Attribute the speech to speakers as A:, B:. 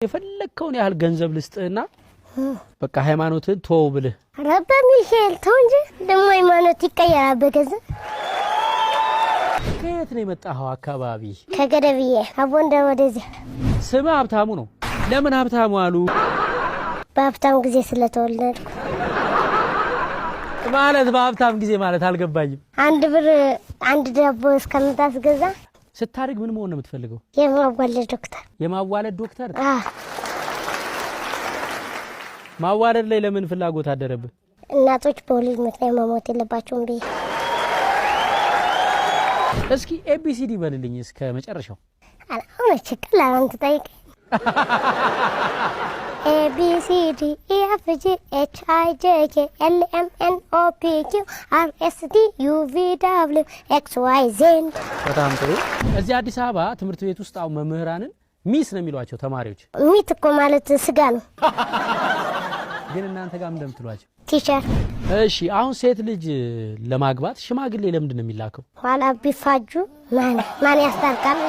A: የፈለግከውን ያህል ገንዘብ ልስጥህና በቃ ሃይማኖትህን ተወው ብልህ?
B: ኧረ በሚካኤል ተው እንጂ፣ ደግሞ ሃይማኖት ይቀየራል በገንዘብ?
A: ከየት ነው የመጣኸው አካባቢ?
B: ከገደብዬ አቦንደ ወደዚህ።
A: ስምህ ሀብታሙ ነው። ለምን ሀብታሙ አሉ?
B: በሀብታም ጊዜ ስለተወለድኩ።
A: ማለት በሀብታም ጊዜ ማለት አልገባኝም።
B: 1 ብር አንድ ዳቦ እስከምታስገዛ።
A: ስታድግ ምን መሆን ነው የምትፈልገው?
B: የማዋለድ ዶክተር።
A: የማዋለድ ዶክተር?
B: አዎ።
A: ማዋለድ ላይ ለምን ፍላጎት አደረብህ?
B: እናቶች በወሊድ ምክንያት መሞት የለባቸውም ብዬ።
A: እስኪ ABCD በልልኝ እስከ መጨረሻው።
B: አሁን ቀላል አንተ ጠይቀኝ። A B C D E F G H I J K L M N O P Q R S T U V W X Y Z።
A: በጣም ጥሩ። እዚህ አዲስ አበባ ትምህርት ቤት ውስጥ አሁን መምህራንን miss ነው የሚሏቸው ተማሪዎች።
B: Meat እኮ ማለት ስጋ ነው።
A: ግን እናንተ ጋር እንደምትሏቸው?
B: Teacher።
A: እሺ፣ አሁን ሴት ልጅ ለማግባት ሽማግሌ ለምንድን ነው የሚላከው?
B: ኋላ ቢፋጁ ማን ማን ያስታርቃል?